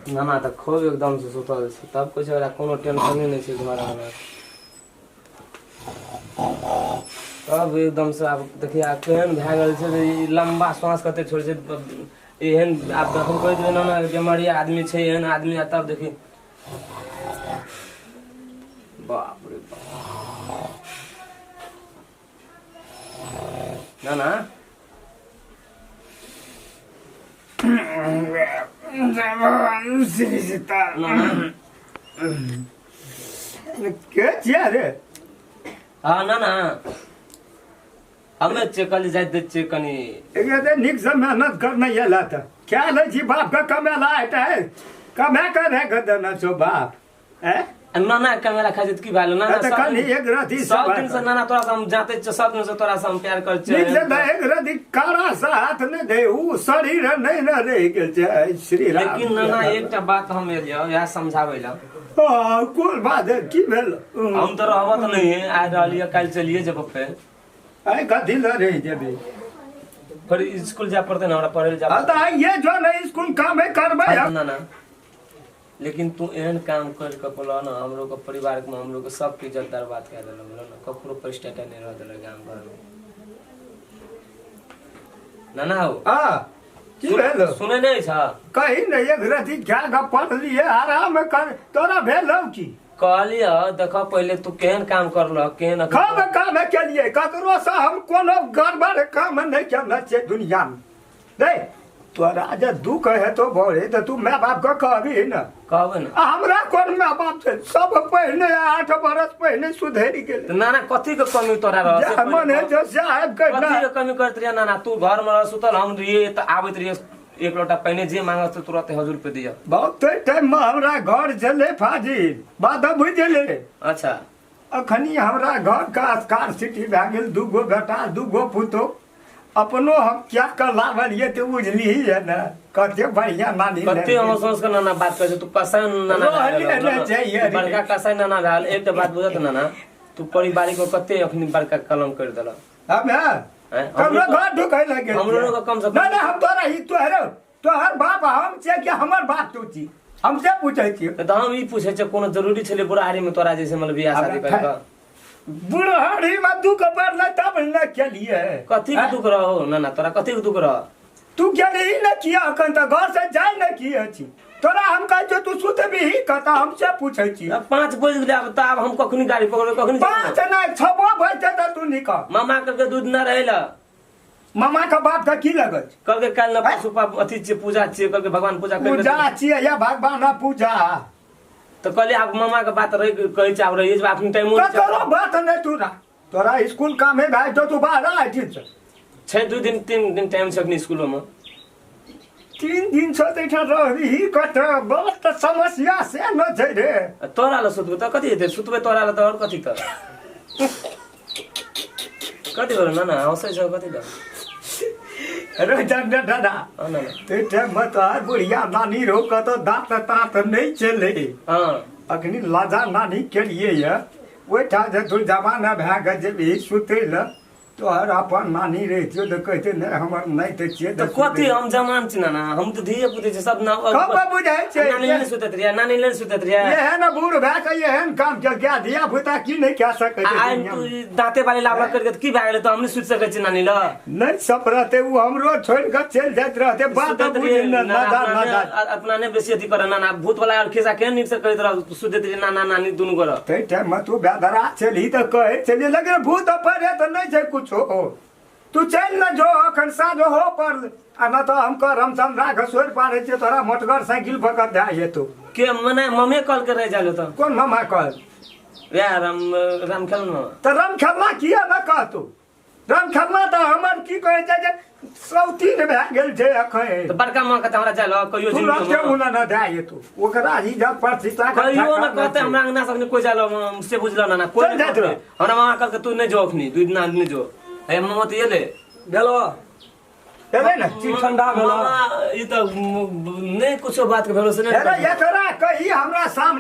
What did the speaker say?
नाना तऽ खूब एकदम से सुतल छै, तब कहै छै ओकरा कोनो टेंशने नहि छै घर आना। तब एकदम से आब देखिए आब केहन भए गेल छै जे ई लम्बा श्वास कते छोड़ै छै। एहन आब जखन कहै छै नाना बेमारी आदमी छै, एहन आदमी, आ तब देखी, बाप रे बाप। नाना श्री सीता। नाना। के छियै रे? हँ नाना, हमे छियै, कहली जाइत दै छियै कनि। एकरा तऽ नीकसँ मेहनत करने एला तऽ क्या लै छी बापके कमेला हेतै, कमा कऽ राखि देने छौ बाप। हैं? नाना कमेला खाइ छै तऽ की भेल नाना? तऽ सब कनि दिन एक रति सब दिन से नाना तोरा से हम जाते छियौ, सब दिन से तोरा से हम प्यार करै नीक से छियौ। तऽ एक रति कारा से हाथ नहि दे, उ शरीर नहि ने रहि गेल छै श्री राम। लेकिन नाना, एकटा बात हम एलियौ इएह समझाबै लए। आ, कोन बात है? की भेल? हम तऽ रहबऽ तऽ नहीं आइ रहलियै, काल्हि चलिए जेबो फेर। आइ कथी लए रहि जेबै? फेर स्कूल जाय पड़तै ने हमरा, पढ़ै लए जाय। आ तऽ आइए जो ने स्कूल, कामे करबै हम। ना ना, लेकिन तू एहन काम कर के बोला ना, हमरो के परिवार में हमरो के सब के इज्जत बर्बाद कर देलक, बोला ना, ककरो प्रतिष्ठा नहीं रह देलक गाम घर में ना ना हो। आ की भेल? सुने नहीं छ? कही ने, एक रति खा कऽ पढ़लियै, आराम कर। तोरा भेल हौ की? कहलिय देख, पहिले तू केहन काम करलह, केहन काम काम केलियै, ककरो से हम कोनो गड़बड़ काम नहि केने छियै दुनियामे। रे तोरा जे दुख हेतौ भोरे तऽ तू माय बाप के कहबही ने? कहबै ने। आ हमरा कोन माय बाप छै? सब पहिने 8 बरस पहिने सुधरि गेलै। तऽ नाना, कथी के कमी तोरा रह से जे पहिले मन कह। है जो से आबि कऽ कथी के कमी करैत रहियै नाना? तू घर में रह सुतल, हम रहियै तऽ आबैत रहियै, एक लोटा पहिने जे मांगत से तुरंत 1000 रुपये दिअ। बहुते टाइम में हमरा घर छलै फाजिल, बात बुझि गेलै? अच्छा। अखनी हमरा घर का स्कार सिटी भए गेल, दूगो बेटा, दूगो पुतोह, अपनो हम क्या कर लावलियै तऽ बुझलिही है ने कते बढ़िया नानी। कते हंस हंस के नाना बात करै छै, तू कसाई नाना भए रहले गेलौ, ने नाना। चाहिए तू रे। बड़का कसाई नाना भेल। एकटा बात बुझत नाना, तू पारिवारिक में कते अखनी बड़का कलम कर देलक। हम है हैं? कमरो घर ढुकै लगे। हमरो लोग कम से कम नहीं नहीं, हम तोरा ही तोहरे तोहर बाप हम छियै कि हमर बाप तू छी, हमसे पूछै छियै? तऽ हम ई पूछै छियै, कोनो जरूरी छलै बुढ़ारी में तोरा जैसे मतलब बियाह शादी हमरा करि कऽ? बुढ़ारी में दुख पड़लै तब ने केलियै। कथी के दुख रहो नाना, तोरा कथी के दुख रह? तू गेलही ने किया? अखन तऽ घर से जाय ने की अछि तोरा? हम कहै छियौ तू सुतबिही कतऽ, हमसे पूछै छी? आब 5 बजि गेलै, आब तऽ आब हम कखनी गाड़ी पकड़बै, कखनी जेबै? 5 नहि, छबो बजतै तऽ तू निकल। मामा कहलकै दूध ना रहै लए। मामा के बाप के की लगल छै? कहलकै काल्हि ने पशु अथी छियै, पूजा छियै, कहलकै भगवान पूजा करि। पूजा छियै या भगवान पूजा? तऽ कहलियै आब मामा के बात रहि कहै छै, आब रहिए जेबै, अखन टाइमो नहि छै। ककरो बात नहि तू राख, तोरा स्कूल कामे भए जेतौ, तू बाहर आ ठीक छै। छै 2 दिन 3 दिन टाइम छै अखनी स्कूलोमे। 3 दिन छौ तऽ एहिठाम रहबही कतऽ? बहुत तऽ समस्या से न छै रे। आ तोरा लए सुतबै तऽ कथी हेतै? सुतबै तोरा लए तऽ आओर कथी? तऽ कथी भेल नाना, हँसै छौ कथी लए? रे दादा दादा। हँ नाना। ताहि टाइममे तोहर बुढ़िया नानी रहो, कतौ दाँत ताँत नहि चलै। अखनी लाजा नानी केलिए यऽ, ओहिठाम जे तू जमाना भए कऽ जेबही सुतै लए, तोहर अपन नानी रहितियौ तऽ कहिते नहि हमर नहि तऽ छियै। तऽ कथी हम जवान छी नाना, हम तऽ धिये पुते छी सब ना। कब बुझाइ छै? नानी लए सुतैत रहियै, नानी लए सुतैत रहियै। एहन बूढ़ भए कऽ एहन काम केलकै, धिया पुता की नहि कए सकै छै आइ दुनियामे? तू दाँते वाली लावला करके तऽ की भए गेलै? तऽ हम नहि सुति सकै छी नानी लग? नहि सब रहते, ओ हमरो छोड़ि कऽ चलि जाइत रहते, बात सुतैत बुझि रहियै न नाना, जा अपना न जा। अपना नहि बेसी अथी करऽ नाना, भूत वाला और खिस्सा केहन नीक से करैत रह, सुतैत रहियै नाना नानी दुनू गोरा। ताहि टाइममे तू बेदरा छलही तऽ कहै छलियै, लेकिन भूत पड़े तऽ नहि छै कुछो। तू चलि ने जो, अखन साँझ हो पर आ न तऽ हम कह रामचंद्रा के सोरि पारै छियै, तोरा मोटगर साइकिल पकड़ दए हेतौ। के मने मम्मी कॉल कर रहे जालो तऽ? कोन मामा कहल? वएह राम राम खेलन मामा। तऽ राम खेलना किया न कहतौ? राम खेलना तऽ हमर की कहै छै जे सौतीन भए गेल छै अखन। तऽ बड़का माँ कहते हमरा जाय कहियो तू जिंदगी रहते में। उना न दए हेतौ, ओकरा ही जब प्रतिष्ठा के कहियो न ठेकान कहते छै। हमरा अंगना सब कोई जालो से बुझलो ना, कोई चल नहीं जाइत कहते। रह। हमरा मामा कहलकै तू नहीं जो अखनी, 2 दिन नहीं जो। हे मामा तऽ एलै। भेलो? एलै ने? चीज ठंडा भेलो? मामा ई तऽ नहि कुछो बात के भरोसे हेरे नहीं। एकरा कही हमरा सामने।